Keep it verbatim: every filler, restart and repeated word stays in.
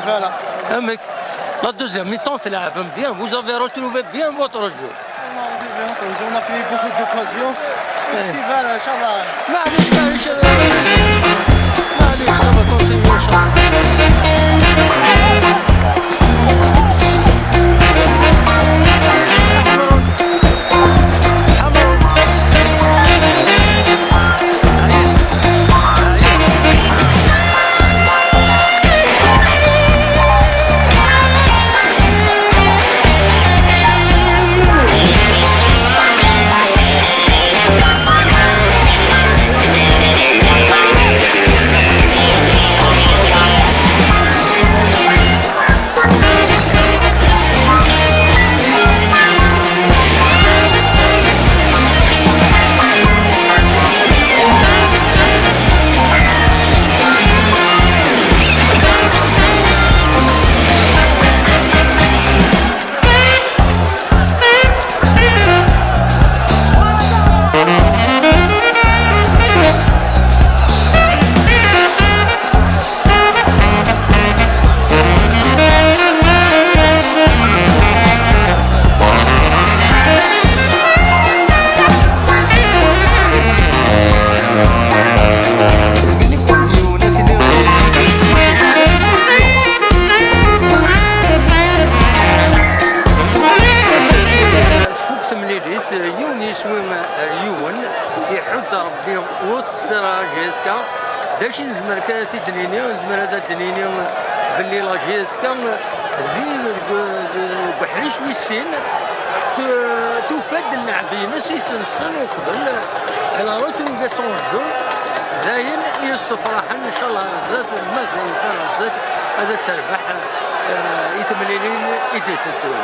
Voilà. Amek? La deuxième mi-temps, tleɛbem bien. Vous avez retrouvé bien votre jeu. On a fait beaucoup d'occasions. Et puis voilà, Inch'Allah. معليش، معليش. معليش، ça va continuer, إن شاء الله. Tfuk temlilit, yiwen yeswi ar yiwen, iḥudd Rebbi ur texsir ara J S K. D acu i nezmer kan ad t-id-nini? Nezmer ad d-nini belli la J S K di deg, deg uḥric wis sin, tu-, tufa-d lleɛb-ines i s-nessen uqbel, elle a retrouvé son jeu. D ayen i yessefraḥen, ncallah ar zdat, mazal ncallah ar zdat, ad terbeḥ, eh, i temlilin i d-iteddun.